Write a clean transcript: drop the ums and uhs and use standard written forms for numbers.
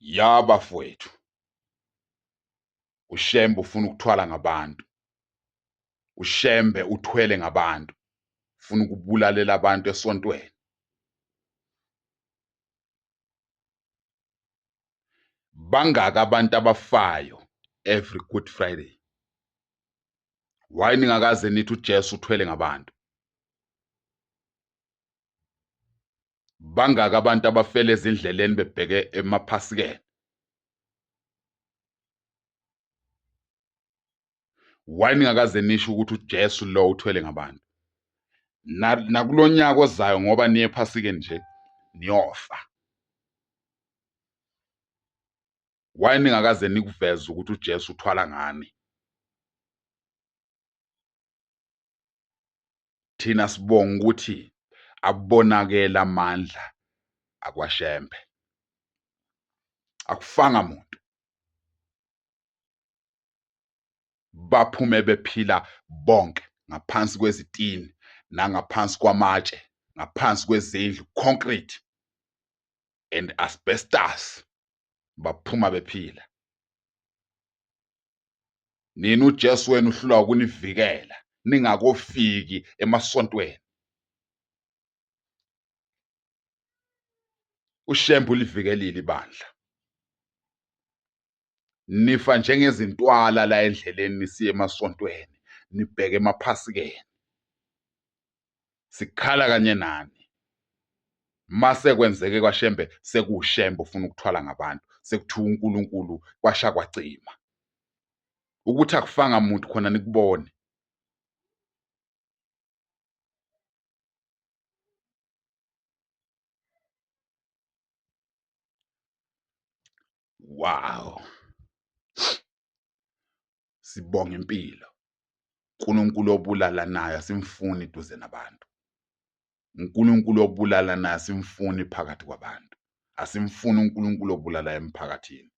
Ya bafowethu, uShembe ufuna ukuthwala ngabantu. UShembe uthwele ngabantu, ufuna ukubulalela abantu esontweni. Bangaka abantu abafayo every Good Friday. Why ningakaze nithi uJesu uthwele ngabantu? Bangaka abantu abafele ezindleleni bebheke emaphasikeni. Why ningakaze nisho ukuthi uJesu lo uthwele ngabantu? Nakulonyaka ozayo ngoba niye ephasikeni nje niyofa. Why ningakaze nikuveze ukuthi uJesu uthwala ngani? Thina sibonga ukuthi abonakele amandla akwaShembe. Akufanga muntu. Baphume bephila bonke ngaphansi kwezitini nangaphansi kwamatshe, ngaphansi kwezindlu, concrete and asbestos, baphuma bephila. Nina uJesu wenu uhlulwa ukunivikela ningakofiki emasontweni. UShembe ulivikelile ibandla. Nifa njengezintwala la endleleni nisiye emasontweni, nibheke emaphasikeni. Sikhala kanye nani. Mase kwenzeke kwaShembe sekuwuShembe ofuna ukuthwala ngabantu, sekuthiwa uNkulunkulu kwasha kwacima. Ukuthi akufanga muntu khona nikubone. Wow. Sibonga impilo. uNkulunkulu obulalanayo asimfuni duze nabantu. uNkulunkulu obulalanayo asimfuni phakathi kwabantu. Asimfuni uNkulunkulu obulala emphakathini.